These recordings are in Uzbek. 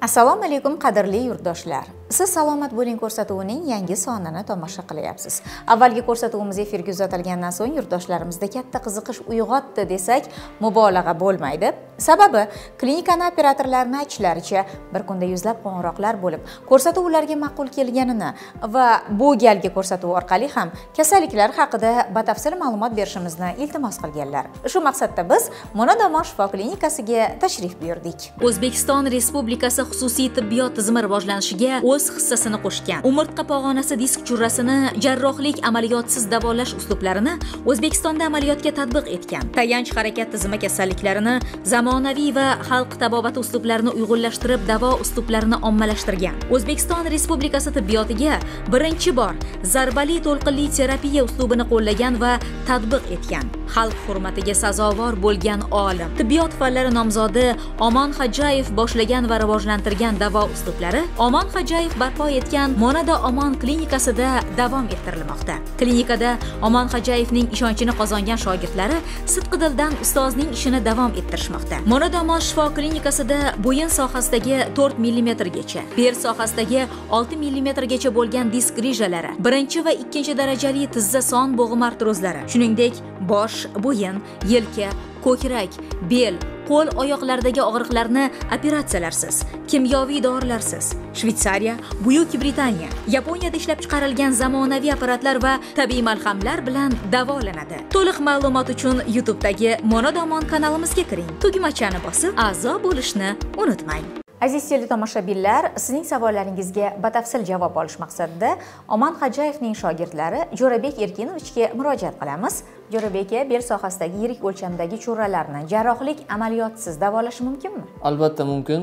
Assalomu alaykum qadrli yurtdoshlar. Siz Salomat bo'ling ko'rsatuvining yangi sonini tomosha qilyapsiz. Avvalgi ko'rsatuvimiz efirga uzatilgandan so'ng yurtdoshlarimizda katta qiziqish uyg'otdi desak, mubolag'a bo'lmaydi. Sababi, klinikani operatorlarining aytishlaricha, bir kunda yuzlab qo'ng'iroqlar bo'lib, ko'rsatuv ularga ma'qul kelganini va bu galgi ko'rsatuv orqali ham kasalliklar haqida batafsil ma'lumot berishimizni iltimos qilganlar. Shu maqsadda biz Monodomon shifo klinikasiga tashrif buyurdik. O'zbekiston Respublikasi xususiy tibbiyot tizimi rivojlanishiga o'z hissasini qo'shgan. Umurtqa pog'onasi disk churrasini jarrohlik amaliyotsiz davolash uslublarini O'zbekistonda amaliyotga tatbiq etgan. Tayanch harakat tizimi kasalliklarini zamonaviy va xalq tabobati uslublarini uyg'unlashtirib, davo uslublarini ommalashtirgan. O'zbekiston Respublikasi tibbiyotiga birinchi bor zarbali to'lqinli terapiya uslubini qo'llagan va tatbiq etgan. Xalq hurmatiga sazovor bo'lgan olim, tibbiyot fanlari nomzodi Omon Hojayev boshlagan va rivojlantirgan davo uslublari Omon Hojayev barpo etgan Monada Omon klinikasida davom ettirilmoqda. Klinikada Omon Hojayevning ishonchini qozongan shogirdlari sidqidildan ustozning ishini davom ettirishmoqda. Monada Omon shifo klinikasida bo'yin sohasidagi 4 mm gacha, bel sohasidagi 6 mm gacha bo'lgan disk grijalari, birinchi va ikkinchi darajali tizza son bo'g'im artrozlari, shuningdek, bosh, bo'yin, yelka, ko'krak, bel, qo'l, oyoqlardagi og'riqlarni operatsiyalarsiz, kimyoviy dorilarsiz, Shvetsariya, Buyuk Britaniya, Yaponiyada ishlab chiqarilgan zamonaviy apparatlar va tabiiy malhamlar bilan davolanadi. To'liq ma'lumot uchun YouTube'dagi Monodomon kanalimizga kiring. Tugmachani bosib, a'zo bo'lishni unutmang. Aziz teletomoshabinlar, sizning savollaringizga batafsil javob olish maqsadida Omon Hojayevning shogirdlari Jo'rabek Erkinovichga murojaat qilamiz. Jo'rabek aka, bel sohasidagi yirik o'lchamdagi churralarni jarrohlik amaliyotsiz davolash mumkinmi? Albatta mumkin,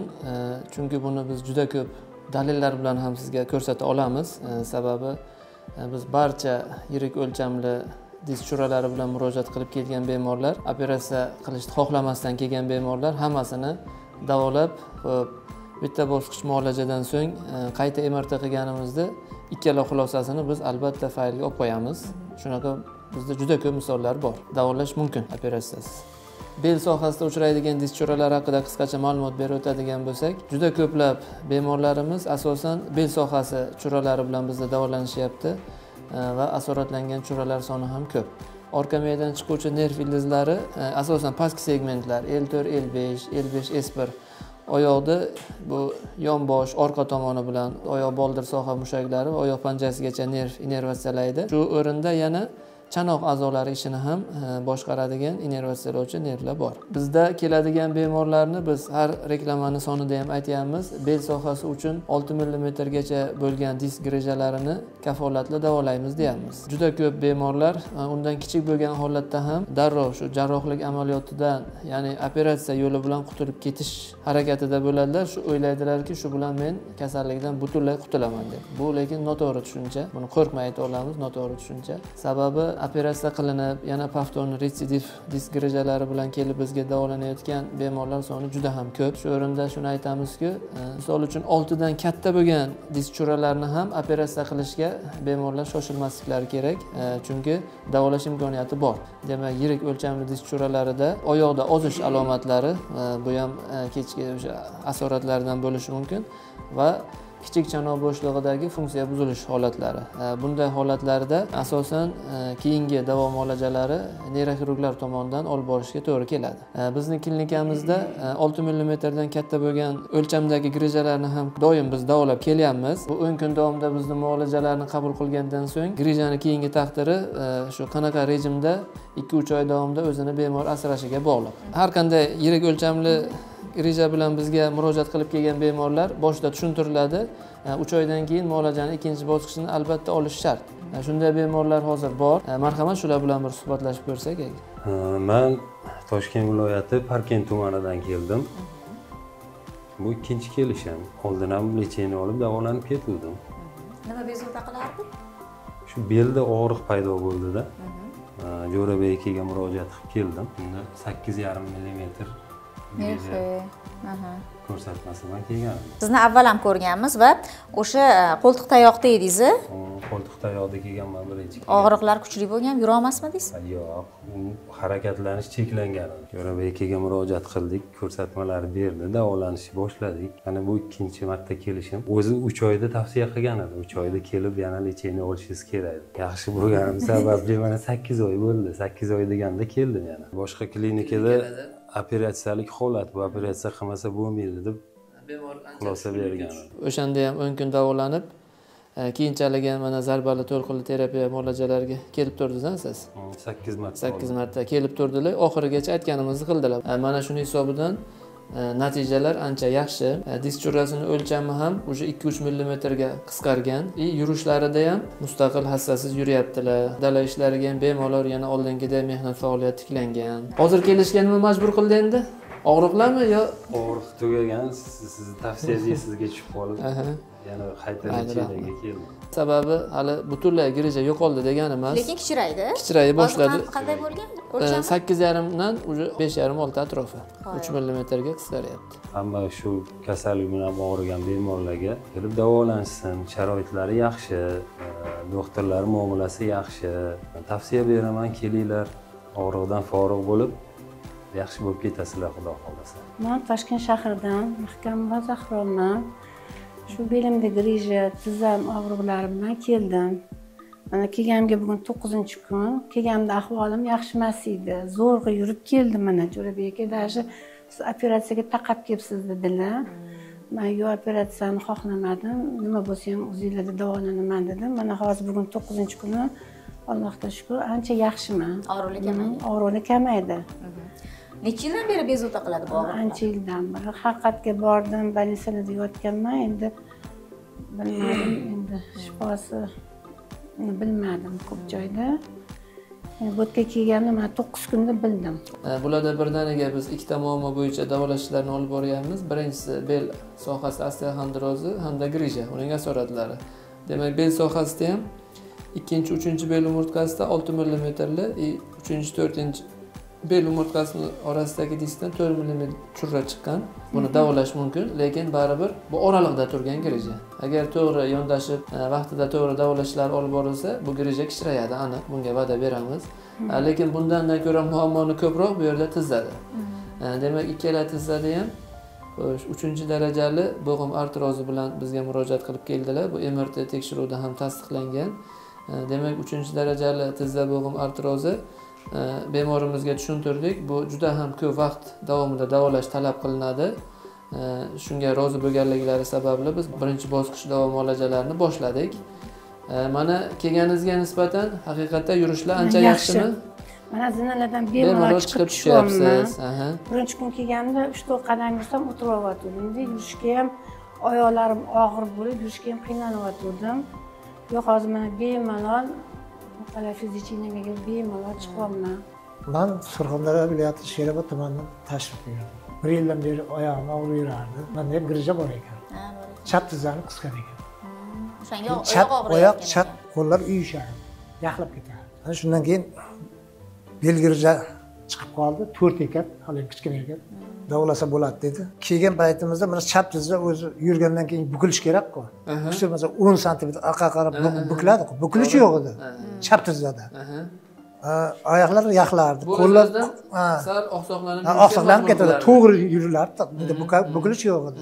chunki buni biz juda ko'p dalillar bilan ham sizga ko'rsata olamiz. Sababi biz barcha yirik o'lchamli disk churralari bilan murojaat qilib kelgan bemorlar, operatsiya qilishni xohlamasdan kelgan bemorlar hammasini davolab, bitta bosqich muolajadan so'ng qayta MRT qilganimizda ikkala xulosasini biz albatta faylga olib qo'yamiz. Shunaqa bizda juda ko'p misollar bor. Davolash mumkin operatsiyasiz. Bel sohasida uchraydigan disk churralari haqida qisqacha ma'lumot berib o'tadigan bo'lsak, juda ko'plab bemorlarimiz asosan bel sohasi churralari bilan bizda davolanishyapti va asoratlangan churralar soni ham ko'p. Orqa miyadan chiquvchi nerv ildizlari asosan pastki segmentlar L4, L5, L5, S1 oyoqda bu yonbosh orqa tomoni bilan oyoq boldir soha mushaklari va oyoq panjasigacha nerv innervatsiyalaydi. Shu o'rinda yana chanoq a'zolari ishini ham boshqaradigan innervatsiyalovchi nervlar bor. Bizda keladigan bemorlarni biz har reklamani sonida ham aytyapmiz, bel sohasi uchun 6 mm gacha bo'lgan disk grijalarini kafolatli davolaymiz deyapmiz. Juda ko'p bemorlar undan kichik bo'lgan holatda ham darrov shu jarrohlik amaliyotidan, ya'ni operatsiya yo'li bilan qutulib ketish harakatida bo'ladilar. Shu o'ylaydilarki, shu bilan men kasallikdan butunlay qutulaman deb. Bu lekin noto'g'ri tushuncha. Buni qo'rqmay ayta olamiz, noto'g'ri tushuncha. Sababi operatsiya qilinib, yana повторный retsidiv disk grijalari bilan kelib bizga davolanayotgan bemorlar soni juda ham ko'p. Shu o'rinda shuni aytamizki, misol uchun 6 dan katta bo'lgan disk churralarni ham operatsiya qilishga bemorlar shoshilmasliklari kerak, chunki davolash imkoniyati bor. Demak, yirik o'lchamli disk churralarida oyoqda ozish alomatlari, bu ham kechki o'sha asoratlardan bo'lishi mumkin va kichik chanoq bo'shlig'idagi funksiya buzilish holatlari. Bunday holatlarda asosan keyingi davo muolajalari neyroxirurglar tomonidan olib borishga to'g'ri keladi. Bizning klinikamizda 6 mm dan katta bo'lgan o'lchamdagi grijalarni ham doim biz davolab kelyapmiz. Bu 10 kun davomida bizni muolajalarni qabul qilgandan so'ng grijani keyingi taqdiri shu qanaqa rejimda 2-3 oy davomida o'zini bemor asrashiga bog'liq. Har qanday yirik o'lchamli grija bilan bizga murojaat qilib kelgan bemorlar boshida tushuntiriladi. 3 oydan keyin muolajani ikkinchi bosqichini albatta olish shart. Shunday bemorlar hozir bor. Marhamat, shular bilan bir suhbatlashib ko'rsak. Men Toshkent viloyati Parkent tumanidan keldim. Bu ikkinchi kelishim. Oldin ham lecheniya olib davolanib ketgandim. Nima bezovta qilardi? Shu belda og'riq paydo bo'ldi-da. Jo'rabek akaga murojaat qilib keldim. Unda 8,5 mm. Ko'rsatmasi bilan kelgan. Sizni avval ham ko'rganmiz va o'sha qo'ltiq tayoqda edingiz. Qo'ltiq tayoqda kelganman birinchi. Og'riqlar kuchli bo'lgan, yura olmasmidingiz? Yo'q, harakatlanish cheklangan. Jo'rabek akaga murojaat qildik, ko'rsatmalar berdi, davolanishni boshladik. Mana bu ikkinchi marta kelishim. O'zi 3 oyda tavsiya qilgan edi. 3 oyda kelib yana lecheniya olishingiz kerak. Yaxshi bo'lganim sababli mana 8 oy bo'ldi. 8 oy deganda keldim yana. Boshqa klinikada operatsiyalik holat, bu operatsiya qilmasa bo'lmaydi deb bemor xulosa bergan. O'shanda ham 10 kun davolanib, keyinchalik ham mana zarbali to'lqinli terapiya muolajalariga kelib turdingiz siz? 8 marta. 8 marta kelib turdilar, oxirigacha aytganimizni qildilar. Mana shuni hisobidan natijalar ancha yaxshi. Disk churrasini o'lchami ham уже 2-3 millimetrga qisqargan. Yurishlarida ham mustaqil hassasiz yuryaptilar. Dala ishlariga ham bemalol yana oldingidek mehnat faoliyati tiklangan. Hozir kelishga nima majbur qildi endi? Og'riqlarmi yo og'riq tugagan, sizni tavsiyangiz sizga tushib qolib, yana qayta lecheniyaga keldim. Sababi hali butunlay girija yo'qoldi degani emas. Lekin kichraydi. Kichraya boshladi. Qanday bo'lgan? O'lchami? 8.5 dan уже 5.5-6 atrofi. 3 millimetrga qisqaryapti. Hamma shu kasallik bilan og'rigan bemorlarga kelib davolansin, sharoitlari yaxshi, doktorlar muomalasi yaxshi. Tavsiya beraman, kelinglar, og'riqdan forig' bo'lib yaxshi bo'lib ketasizlar, Xudo xohlasa. Men Toshkent shahridan, Mahkamova Zahroman. Shu belimda grija, tizzam og'riqlari bilan keldim. Mana kelganimga bugun 9-kun. Kelganimda ahvolim yaxshi emas edi. Zo'rg'a yurib keldim mana Jo'rabek aka, даже siz operatsiyaga taqab kelibsiz dedilar. Men yo'q, operatsiyani xohlamadim. Nima bo'lsa ham o'zingizlarda davolanaman dedim. Mana hozir bugun 9-kuni, Allohga shukr, ancha yaxshiman. Og'riqlar kamaydi. Og'riqlar kamaydi. Necha yildan beri bezovta qiladi bu og'riqlar? Ancha yildan beri. Haqiqatga bordim, больницада yotganman, endi bilmadim, endi shifosi bilmadim ko'p joyda. Bu yerga kelganimda men 9 kunda bildim. Bularda birdaniga biz ikkita muammo bo'yicha davolash ishlarini olib borganmiz. Birinchisi bel sohasi osteoxondrozi hamda grija, uning asoratlari. Demak, bel sohasida ham 2-chi, 3-chi bel umurtqasida 6 millimetrli, 3-chi, 4-chi bel umurtqasini orasidagi diskdan 4 millimetr churra chiqqan. Buni davolash mumkin, lekin baribir bu oraliqda turgan grija. Agar to'g'ri yondashib, vaqtida to'g'ri davolashlar olib borilsa, bu grija kichrayadi, aniq, bunga va'da beramiz. Lekin bundan ko'ra muammoni ko'proq bu yerda tizzada. Demak, ikkala tizzada ham 3-darajali bo'g'im artrozi bilan bizga murojaat qilib keldilar. Bu MRT tekshiruvida ham tasdiqlangan. Demak, 3-darajali tizza bo'g'im artrozi bemorimizga tushuntirdik. Bu juda ham ko'p vaqt davomida davolash talab qilinadi. Shunga rozi bo'lganliklari sababli biz birinchi bosqich davo muolajalarini boshladik. Mana kelganingizga nisbatan haqiqatda yurishlar ancha yaxshimi? Mana zinalardan bemalol chiqib tushyapsiz. Birinchi kun kelganimda 3-4 qadam yursam o'tirayotgandim. Yurishga ham oyoqlarim og'ir bo'lib, yurishga ham qiynalib. Yo'q, hozir mana bemalol fizikchiniga bemalol chiqyapman. Man Surxondaryo viloyati Sherobod tumanidan tashrif buyurdim. 1 yildan beri oyog'im og'riyardi. Menda ham grija bor ekan. Chap tizzani qisgan ekan. O'shanga chap oyoq, chap qo'llar uyushardi, yaxlab ketardi. Ana shundan keyin bel grija chiqib qoldi, 4 ekan, hali kichkina ekan. Davolasa bo'ladi dedi. Kelgan paytimizda mana chap tizza o'zi yurgandan keyin bukilish kerak-ku. Masalan 10 santimetr orqaga qarab bukiladi-ku. Bukilish yo'q edi chap tizzada. Oyoqlar yaxlardi, qo'llar sal oqsoqlanib oqsoqlanib ketadi, to'g'ri yurilardi. Bunda bukilish yo'q edi.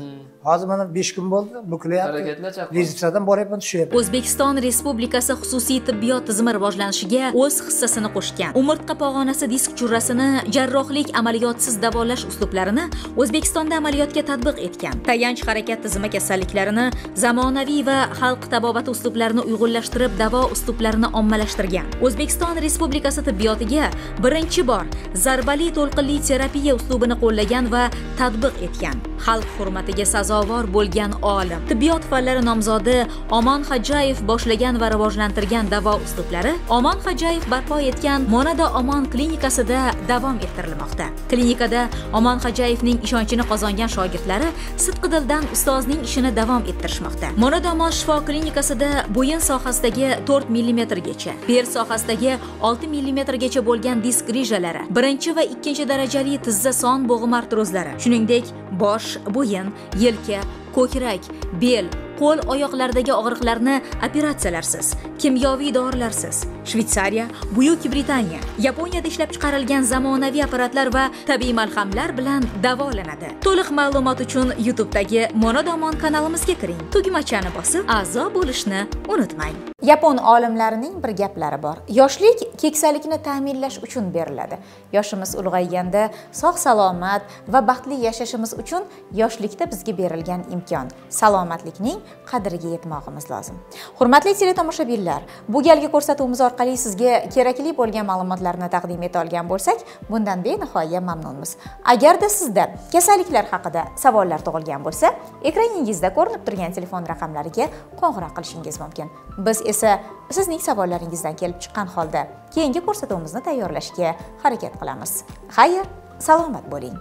Hozir mana 5 kun bo'ldi, bukilyapti. Harakatlar chapqon. Rezidensiyadan boryapman, tushyapman. O'zbekiston Respublikasi xususiy tibbiyot tizimi rivojlanishiga o'z hissasini qo'shgan. Umurtqa pog'onasi disk churrasini jarrohlik amaliyotsiz davolash uslublarini O'zbekistonda amaliyotga tatbiq etgan. Tayanch harakat tizimi kasalliklarini zamonaviy va xalq tabobati uslublarini uyg'unlashtirib davo uslublarini ommalashtirgan. O'zbekiston Respublikasi tibbiyotiga birinchi bor zarbali to'lqinli terapiya uslubini qo'llagan va tatbiq etgan. Xalq hurmatiga sazovor sazovor bo'lgan olim, tibbiyot fanlari nomzodi Omon Hojayev boshlagan va rivojlantirgan davo uslublari Omon Hojayev barpo etgan Monada Omon klinikasida davom ettirilmoqda. Klinikada Omon Hojayevning ishonchini qozongan shogirdlari sidqidildan ustozning ishini davom ettirishmoqda. Monada Omon shifo klinikasida bo'yin sohasidagi 4 millimetrgacha, bel sohasidagi 6 millimetrgacha bo'lgan disk grijalari, birinchi va ikkinchi darajali tizza son bo'g'im artrozlari, shuningdek, bosh, bo'yin, yelka, ko'krak, bel, qo'l, oyoqlardagi og'riqlarni operatsiyalarsiz, kimyoviy dorilarsiz, Shvetsariya, Buyuk Britaniya, Yaponiyada ishlab chiqarilgan zamonaviy apparatlar va tabiiy malhamlar bilan davolanadi. To'liq ma'lumot uchun YouTube'dagi Monodomon kanalimizga kiring. Tugmachani bosib, a'zo bo'lishni unutmang. Yapon olimlarining bir gaplari bor. Yoshlik keksalikni ta'minlash uchun beriladi. Yoshimiz ulg'ayganda sog' salomat va baxtli yashashimiz uchun yoshlikda bizga berilgan imkon, salomatlikning qadriga yetmog'imiz lozim. Hurmatli teletomoshabinlar, bu galgi ko'rsatuvimiz orqali sizga kerakli bo'lgan ma'lumotlarni taqdim eta olgan bo'lsak, bundan benihoya mamnunmiz. Agarda sizda kasalliklar haqida savollar tug'ilgan bo'lsa, ekraningizda ko'rinib turgan telefon raqamlariga qo'ng'iroq qilishingiz mumkin. Biz esa sizning savollaringizdan kelib chiqqan holda keyingi ko'rsatuvimizni tayyorlashga harakat qilamiz. Xayr, salomat bo'ling.